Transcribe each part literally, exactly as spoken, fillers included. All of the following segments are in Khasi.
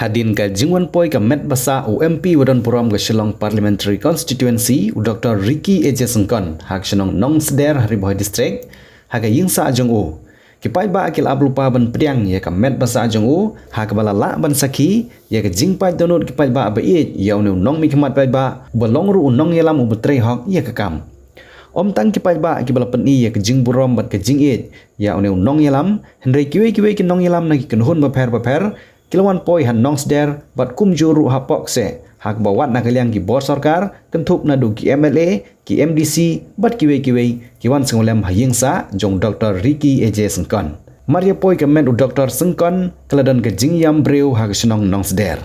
Hadien ka jingwan poi ka met basa u M P wa don burom ka Shillong Parliamentary Constituency, u Doktor Ricky A J Syngkon, ha ka shnong Nongsder, ha Ri Bhoi District, ha ka ïingsah jong u, ki paidbah ki la ap lypa ban pdiang ïa ka met basa jong u, ha kaba la lah ban sakhi ïa ka jingpait dohnud ki paidbah ba ïeit ïa une u nongmihkhmat paidbah, ba long ruh u nongïalam uba trei hok ïa ka kam. Ym tang ki paidbah kiba la pyni ïa ka jingburom bad ka jingïeit ïa une u nongïalam, hynrei kiwei kiwei ki nongïalam na ki kynhun bapher bapher, ki la wan poi ha Nongsder, bad kumjuh ruh hapoh kseh, ha kaba wat na ka liang ki bor sorkar, kynthup naduh ki M L A, ki M D C, bad kiwei kiwei, ki wan sngewlem ha ïingsah jong Doktor Ricky A J Syngkon. Mar ïa poi ka met u Doktor Syngkon, ka la don ka jingïam briew ha ka shnong Nongsder.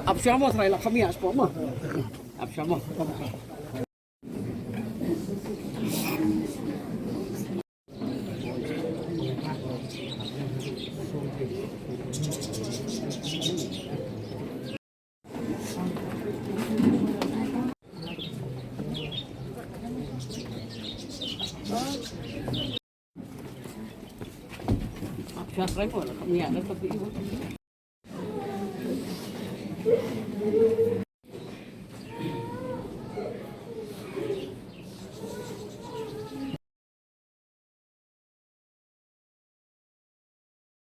Ap sama trai la kami aspor ma. Ap sama.